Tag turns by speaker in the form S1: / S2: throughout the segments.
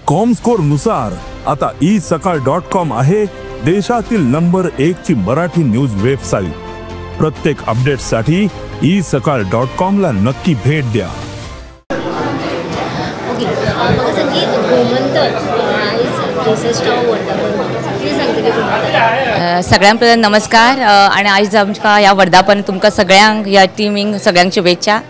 S1: Comscore नुसार आता E सकाळ डॉट कॉम आहे देशातील नंबर 1 ची मराठी न्यूज वेबसाईट. प्रत्येक अपडेटसाठी ई सकाळ डॉट कॉम ला नक्की भेट द्या.
S2: ओके, म्हाका सांग की गोमंतक आयज 63वो वर्धापन दिन, कितें सांगतली गोमंतक?
S3: सगळ्यांक पयलीं नमस्कार आनी आयज आमकां ह्या वर्धापन तुमकां सगळ्यांक ह्या टिमींक सगळ्यांक शुभेच्छा.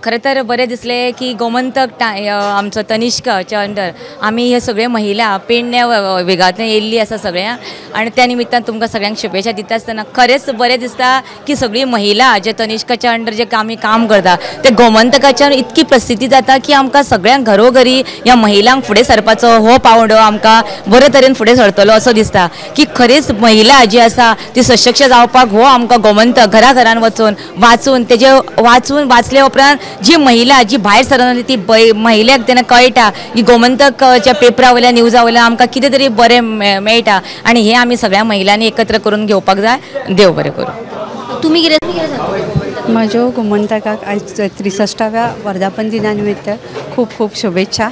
S3: खरें तर बरें दिसलें की गोमंतक आमचो तनिष्काच्या अंडर आमी हे सगळे महिला पेडण्या वेगांतल्यान येयल्ली आसा सगळ्यांक आनी त्या निमित्तान तुमकां सगळ्यांक शुभेच्छा दिता आसतना खरेंच बरें दिसता की सगळी महिला जे तनिष्काच्या अंडर जे आमी काम करता ते गोमंतकाच्यान इतकी प्रसिद्धी जाता की आमकां सगळ्यांक घरोघरी ह्या महिलांक फुडें सरपाचो हो पावंडो आमकां बरे तरेन फुडें सरतलो असो दिसता की खरेंच महिला जी आसा ती सशक्त जावपाक हो आमकां गोमंतक घरा घरान वचून वाचून तेजे वाचून वाचले उपरांत जी महिला जी भायर सरना ती महिलेक तेन्ना कळटा की गोमंतकच्या पेपरा वयल्या न्यूजा वयल्यान आमकां कितें तरी बरें मेळटा आनी हें आमी सगळ्या महिलांनी एकत्र करून घेवपाक जाय. देव बरें करूं.
S2: तुमी कितें सांगता?
S4: म्हज्यो गोमंतकाक आयज 63व्या वर्धापन दिना निमित्त खूब खूब शुभेच्छा,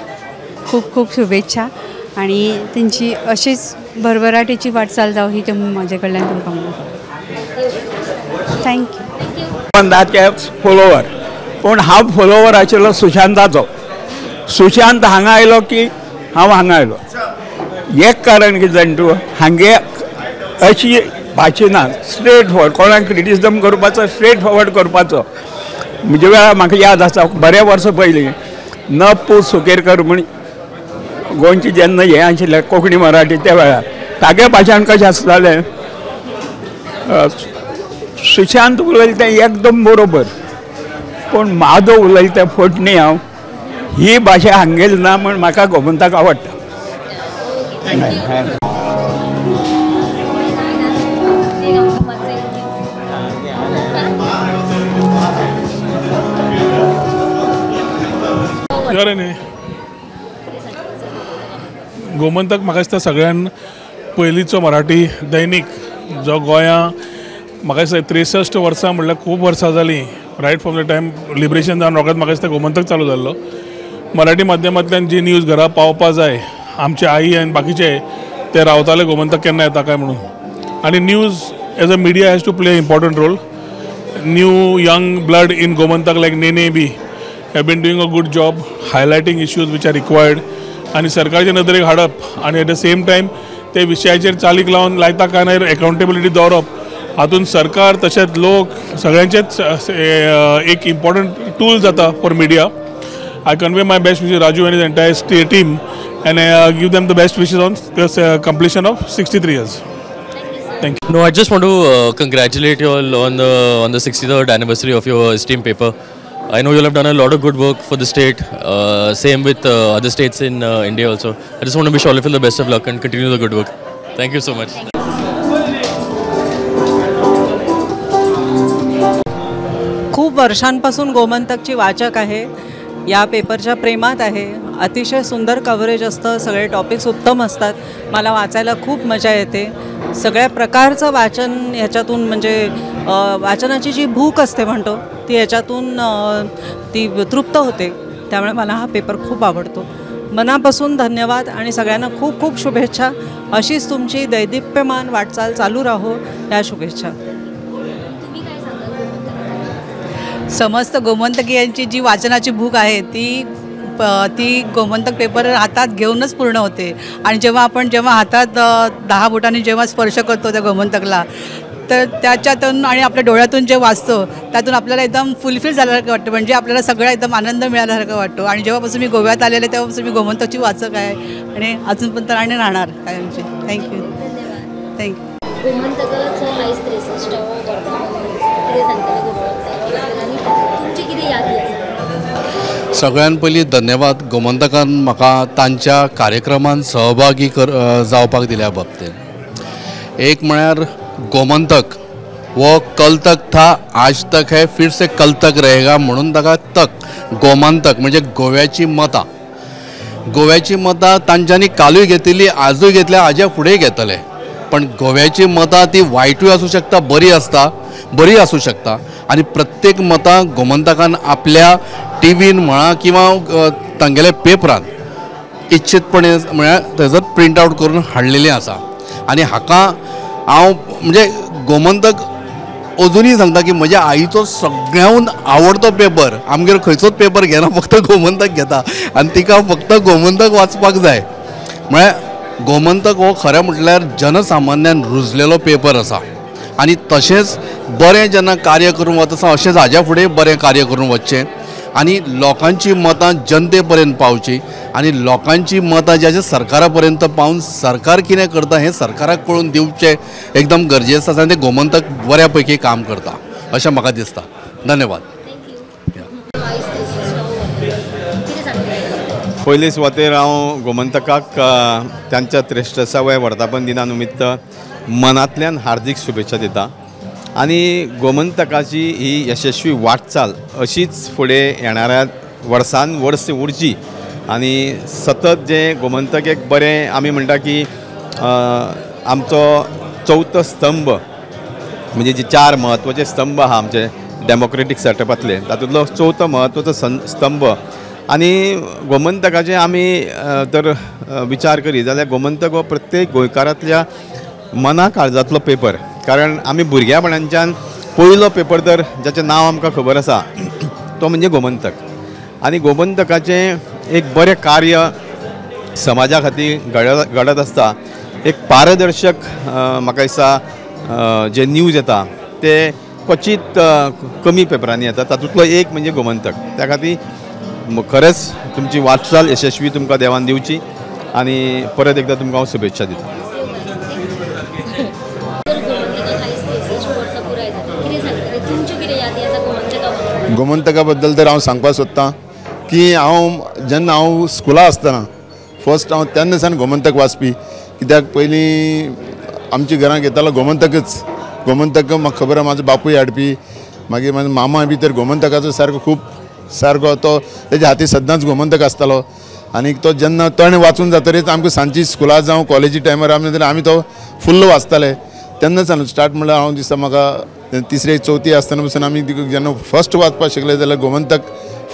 S4: खूब खूब शुभेच्छा आनी तेंची अशीच भरभराटीची वाटचाल जावं ही म्हजे कडल्यान तुमकां म्हणून. Thank you.
S5: गोमंतकाचे फॉलोवर पूण हांव फॉलोवर आशिल्लो सुशांताचो. सुशांत हांगा आयलो की हांव हांगा आयलो. एक कारण कितें जाणा तूं, हांगे अशी भाशा ना, स्ट्रेट फॉरवर्ड, कोणाक क्रिटिसिजम करपाचो स्ट्रेट फॉरवर्ड करपाचो. म्हजे वेळार म्हाका याद आसा बऱ्या वर्सां पयलीं न पू सुकेरकर म्हूण गोंयची जेन्ना हें आशिल्लें कोंकणी मराठी त्या वेळार तागे भाशण कशें आसतालें, सुशांत उलयलें तें एकदम बरोबर पूण माधव उलयता तें फट न्ही. हांव ही भाशा हांगेली ना म्हूण म्हाका गोमंतक आवडटा.
S6: बरें न्ही, गोमंतक म्हाका दिसता सगळ्यान पयलींचो मराठी दैनीक जो गोंया म्हाका दिसता 63 वर्सां म्हणल्यार खूब वर्सां जालीं. Right from the time liberation जावन रोखडेंच म्हाका दिसता गोमंतक चालू जाल्लो. मराठी माध्यमांतल्यान जी न्यूज घरा पावपा जाय आमचे आई आनी बाकीचे ते रावताले गोमंतक केन्ना येता काय म्हणून. आनी news as a media has to play important role. New young blood in Gomantak like Nene be have been doing a good job highlighting issues which are required आनी सरकारच्या नदरेक हाडप आनी एट the same time ते विशयाचेर चालीक लावन लायता काय ना एकाउंटेबिलिटी दवरप हातून सरकार तशेंच लोक सगळ्यांचेच एक इम्पॉर्टंट टूल जाता for media. I convey my best wishes Raju and his entire team and give them the best wishes on this completion of 63 years. Thank you.
S7: No, I just want to congratulate you all on the 63rd anniversary of your esteemed paper. I know you all have done a lot of good work for the state, same with other states in India also. I just want to wish all of you the best of luck and continue the good work. Thank you so much.
S8: खूप वर्षांपासून गोमंतकची वाचक आहे, या पेपरच्या प्रेमात आहे. अतिशय सुंदर कव्हरेज असतं, सगळे टॉपिक्स उत्तम असतात, मला वाचायला खूप मजा येते. सगळ्या प्रकारचं वाचन ह्याच्यातून म्हणजे वाचनाची जी भूक असते म्हणतो ती ह्याच्यातून ती तृप्त होते. त्यामुळे मला हा पेपर खूप आवडतो. मनापासून धन्यवाद आणि सगळ्यांना खूप खूप शुभेच्छा. अशीच तुमची दैदिप्यमान वाटचाल चालू राहो या शुभेच्छा.
S9: समस्त गोमंतकीयांची जी वाचनाची भूक आहे ती ती गोमंतक पेपर हातात घेऊनच पूर्ण होते. आणि जेव्हा आपण हातात 10 बोटांनी जेव्हा स्पर्श करतो त्या गोमंतकला तर त्याच्यातून आणि आपल्या डोळ्यातून जे वाचतो त्यातून आपल्याला एकदम फुलफिल झाल्यासारखं वाटतं, म्हणजे आपल्याला सगळा एकदम आनंद मिळाल्यासारखं वाटतो. आणि जेव्हापासून मी गोव्यात आलेले तेव्हापासून मी गोमंतकची वाचक आहे आणि अजून पण तर आणि राहणार कायमची. Thank you. Thank you.
S2: गोमंतकाचो आयज 63वो वर्धापन दीस, कितें सांगतले गोमंतक आनी तुमची कितें यादी आसा?
S10: सगळ्यान पयलीं धन्यवाद गोमंतकान म्हाका तांच्या कार्यक्रमान सहभागी जावपाक दिल्या बाबतीन. एक म्हळ्यार गोमंतक वो कल तक था आज तक है फिर से कल तक रहेगा म्हणून ताका तक गोमंतक म्हणजे गोव्याची मतां, गोव्याची मतां तांच्यांनी कालूय घेतिल्ली, आजूय घेतल्या, आज्या फुडेंय घेतले. पण गोव्याची मतां ती वायटूय आसूं शकता, बरी आसता, बरी आसूं शकता. आनी प्रत्येक मतां गोमंतकान आपल्या टीव्हीन म्हणा किंवा तांगेल्या पेपरान इच्छितपणे म्हळ्यार थंयसर प्रिंट आवट करून हाडलेलें आसा. आनी हाका हांव म्हणजे गोमंतक अजुनूय सांगता की म्हज्या आईचो सगळ्याहून आवडतो पेपर. आमगेर खंयचोच पेपर घेना, फक्त गोमंतक घेता आनी तिका फक्त गोमंतक वाचपाक जाय. म्हळ्यार गोमंतक हो खरें म्हटल्यार जनसामान्यान रुजलेलो पेपर आसा आनी तशेंच बरें जेन्ना कार्य करून वता आसा अशेंच हाज्या फुडें बरें कार्य करून वचचें आनी लोकांची मतां जनते पर्यंत पावची आनी लोकांची मतां जी आसा सरकारा पर्यंत पावून सरकार कितें करता हें सरकाराक कळून दिवचें एकदम गरजेचें आसा आनी तें गोमंतक बऱ्या पैकी काम करता अशें म्हाका दिसता. धन्यवाद.
S11: पयले सुवातेर हांव गोमंतकाक तांच्या 63व्या वर्धापन दिना निमित्त मनांतल्यान हार्दिक शुभेच्छा दिता आनी गोमंतकाची ही यशस्वी वाटचाल अशीच फुडें येणाऱ्या वर्सान वर्स उरची आनी सतत जें गोमंतक एक बरें आमी म्हणटा की आमचो चवथो स्तंभ म्हणजे जे 4 म्हत्वाचे स्तंभ आहा आमचे डेमोक्रेटीक सेटअपांतले तातूंतलो चवथो म्हत्वाचो स्तंभ. आनी गोमंतकाचे आमी तर विचार करीत जाल्यार गोमंतक हो प्रत्येक गोंयकारांतल्या मना काळजांतलो पेपर, कारण आमी भुरग्यापणांच्यान पयलो पेपर तर जाचें नांव आमकां खबर आसा तो म्हणजे गोमंतक. आनी गोमंतकाचें एक बरें कार्य समाजा खातीर घडत आसता. एक पारदर्शक म्हाका दिसता जे न्यूज येता ते क्वचीत कमी पेपरांनी येता, तातूंतलो एक म्हणजे गोमंतक. त्या खातीर खरेंच तुमची वाटचाल यशस्वी तुमकां देवान दिवची आनी परत एकदां तुमकां हांव शुभेच्छा दिता.
S12: गोमंतका बद्दल तर हांव सांगपाक सोदतां की हांव जेन्ना हांव स्कुला आसतना फर्स्ट हांव तेन्ना सावन गोमंतक वाचपी, कित्याक पयलीं आमच्या घरांत येतालो गोमंतकच. गोमंतक म्हाका खबर आसा म्हाजो बापूय हाडपी, मागीर म्हाजो मामा बी तर गोमंतकाचो सारको खूब सारको तो तेज्या हाती सद्दांच गोमंतक आसतालो आनी तो जेन्ना ताणें वाचून जातरीच आमकां सांजची स्कुला जावं कॉलेजी टायमार आमी आमी तो फुल्ल वाचताले. तेन्ना सावन स्टार्ट म्हणल्यार हांव दिसता म्हाका तिसरे चवथी आसतना पसून आमी जेन्ना फर्स्ट वाचपाक शिकले जाल्यार गोमंतक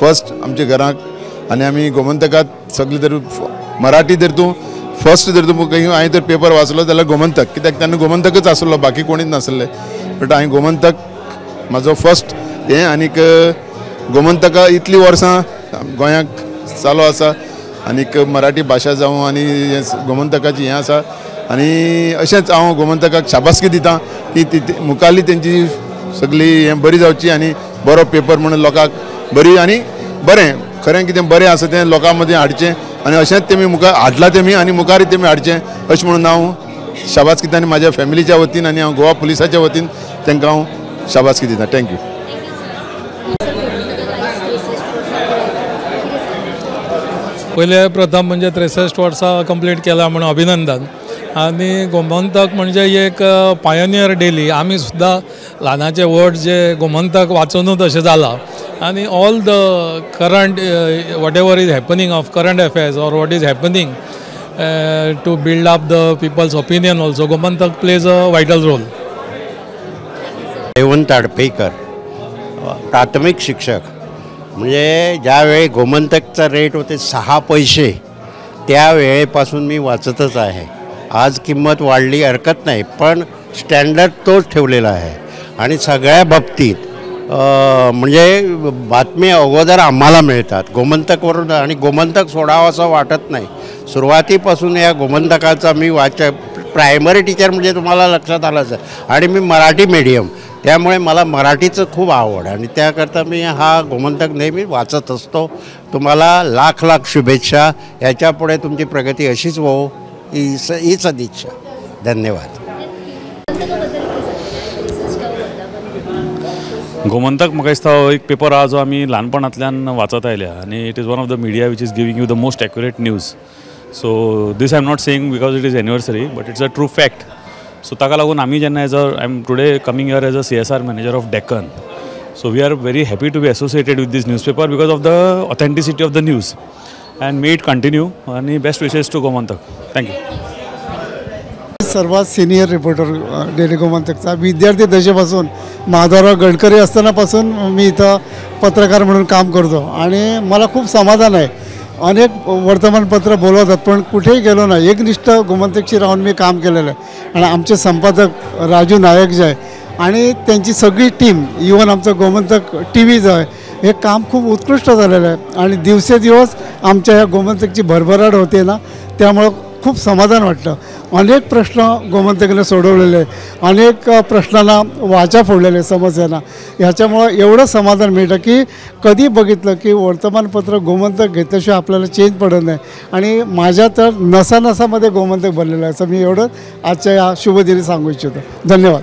S12: फर्स्ट आमच्या घराक. आनी आमी गोमंतकात सगळे जर मराठी जर तूं फर्स्ट जर तूं हांवें जर पेपर वाचलो जाल्यार गोमंतक, कित्याक तेन्ना गोमंतकच आसलो, बाकी कोणीच नासले. बट हांवें गोमंतक म्हाजो फर्स्ट हें. आनीक गोमंतका इतलीं वर्सां गोंयांक चालू आसा आनीक मराठी भाशा जावं आनी गोमंतकाची हें आसा. आनी अशेंच हांव गोमंतकाक शाबासकी दिता की ती मुखारली तेंची सगळी हें बरी जावची आनी बरो पेपर म्हणून लोकांक बरी आनी बरें खरें कितें बरें आसा तें लोकां मदीं हाडचें आनी अशेंच तेमी मुखार हाडलां तेमी आनी मुखारय तेमी हाडचें अशें म्हणून हांव शाबासकी दिता आनी म्हाज्या फॅमिलीच्या वतीन आनी हांव गोवा पुलिसाच्या वतीन तांकां हांव शाबासकी दिता. Thank you.
S13: पयले प्रथम म्हणजे 63 वर्सां कंप्लीट केला म्हणून अभिनंदन. आनी गोमंतक म्हणजे एक पायोनियर डेली. आमी सुद्दां ल्हानाचे व्हड जे गोमंतक वाचुनूच अशें जालां आनी all the current whatever is happening of current affairs or what is happening to build up the people's opinion also Gomantak plays a vital role.
S14: Jayvant Adpekar, प्राथमिक शिक्षक. म्हणजे ज्यावेळी गोमंतकचा रेट होते 6 पैसे त्या वेळेपासून मी वाचतच आहे. आज किंमत वाढली हरकत नाही, पण स्टँडर्ड तोच ठेवलेला आहे आणि सगळ्या बाबतीत म्हणजे बातमी अगोदर आम्हाला मिळतात गोमंतकवरून आणि गोमंतक सोडावं असं वाटत नाही. सुरुवातीपासून या गोमंतकाचा मी वाचक, प्रायमरी टीचर म्हणजे तुम्हाला लक्षात आलंच आहे, आणि मी मराठी मीडियम, त्यामुळे मला मराठीचं खूप आवड आणि त्याकरता मी हा गोमंतक नेहमी वाचत असतो. तुम्हाला लाख लाख शुभेच्छा, याच्यापुढे तुमची प्रगती अशीच होवो ही सदिच्छा. धन्यवाद.
S15: गोमंतक म्हाका दिसता हो एक पेपर आहा जो आमी ल्हानपणांतल्यान वाचत आयल्या आनी it is one of the media which is giving you the most accurate news. So this I am not saying because it is anniversary, but it's a true fact. So ताका लागून आमी जेन्ना as a I am today coming here as a CSR manager of Deccan, so we are very happy to be associated with this newspaper because of the authenticity of the news and may it continue. आनी best wishes to Gomantak. Thank you.
S16: सर्वात senior reporter daily गोमंतकचा, विद्यार्थी दशेपासून माधवराव गडकरी असतानापासून मी इथं पत्रकार म्हणून काम करतो आणि मला खूप समाधान आहे. अनेक वर्तमानपत्र बोलवतात पण कुठेही गेलो नाही, एकनिष्ठ गोमंतकशी राहून मी काम केलेलं आहे. आणि आमचे संपादक राजू नायक जे आहे आणि त्यांची सगळी टीम, इवन आमचं गोमंतक टी व्ही जो आहे, हे काम खूप उत्कृष्ट झालेलं आहे. आणि दिवसेदिवस आमच्या ह्या गोमंतकची भरभराट होते ना, त्यामुळं खूप समाधान वाटलं. अनेक प्रश्न गोमंतकने सोडवलेले आहे, अनेक प्रश्नांना वाचा फोडलेले समस्यांना, ह्याच्यामुळं एवढं समाधान मिळतं की कधी बघितलं की वर्तमानपत्र गोमंतक घेतल्याशिवाय आपल्याला चेंज पडत नाही. आणि माझ्या तर नसानसामध्ये गोमंतक बनलेलं आहे, असं मी एवढं आजच्या या शुभदिनी सांगू इच्छितो. धन्यवाद.